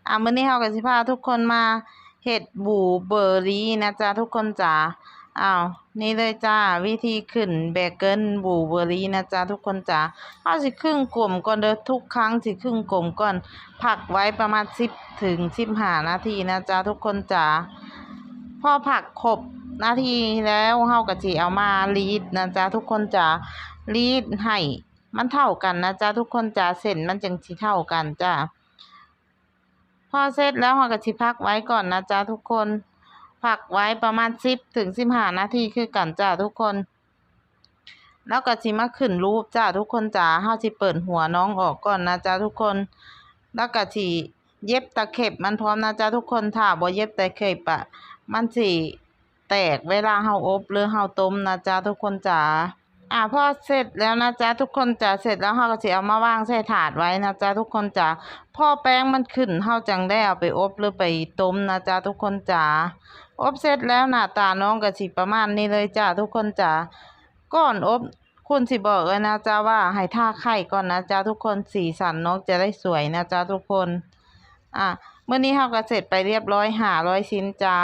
ອ່າ ມື້ນີ້ເຮົາກໍຊິພາທຸກຄົນມາເຮັດບລູເບີຣີນະຈ້າທຸກຄົນຈ໋າ. ອ້າວ ນີ້ເລີຍຈ້າ ວິທີຂຶ້ນເບເກີນບລູເບີຣີນະຈ້າທຸກຄົນຈ໋າ. ເຮົາຊິຄຶ່ງກົມກ່ອນເດີ ທຸກຄັ້ງຊິຄຶ່ງກົມກ່ອນ ພັກໄວ້ປະມານສິບເຖິງສິບຫ້ານາທີນະຈ້າທຸກຄົນຈ໋າ. ພໍພັກຄົບນາທີແລ້ວ ເຮົາກໍຊິເອົາມາລີດນະຈ້າທຸກຄົນຈ໋າ. ລີດໃຫ້ມັນເທົ່າກັນນະຈ້າທຸກຄົນຈ໋າ ເສັ້ນມັນຈຶ່ງຊິເທົ່າກັນຈ້າ. ພໍເສັດແລ້ວເຮົາກໍຊິພັກໄວ້ກ່ອນນະຈ້າທຸກຄົນ ພັກໄວ້ປະມານສິບເຖິງສິບຫ້ານາທີຄືກັນຈ້າທຸກຄົນ. ແລ້ວກໍຊິມາຂຶ້ນຮູບຈ້າທຸກຄົນຈ໋າ. ເຮົາຊິເປີດຫົວນ້ອງອອກກ່ອນນະຈ້າທຸກຄົນ ແລ້ວກໍຊິເຢັບຕະເຂັບມັນພ້ອມນະຈ້າທຸກຄົນ. ຖ້າບໍ່ເຢັບຕະເຂັບອະ ມັນຊິ ແຕກເວລາເຮົາອົບ ຫຼື ເຮົາຕົ້ມນະຈ້າທຸກຄົນຈ໋າ. ອາ ພໍເສັດແລ້ວນະຈ້າທຸກຄົນຈ໋າ ເສັດແລ້ວເຮົາກໍຊິເອົາມາວາງໃສ່ຖາດໄວ້ນະຈ້າທຸກຄົນຈ໋າ. ພໍແປ້ງມັນຂຶ້ນ ເຮົາຈັ່ງໄດ້ເອົາໄປອົບ ຫຼື ໄປຕົ້ມນະຈ້າທຸກຄົນຈ໋າ. ອົບເສັດແລ້ວໜ້າຕານ້ອງກໍຊິປະມານນີ້ເລີຍຈ້າທຸກຄົນຈ໋າ. ກ່ອນອົບ ຄຸນຊິບອກເລີຍນະຈ້າວ່າໃຫ້ທາໄຂ່ກ່ອນນະຈ້າທຸກຄົນ ສີສັນນ້ອງຈະໄດ້ສວຍນະຈ້າທຸກຄົນ. ອາ ມື້ນີ້ເຮົາກໍເສັດໄປລຽບຮ້ອຍຫ້າຮ້ອຍຊິ້ນຈ້າ.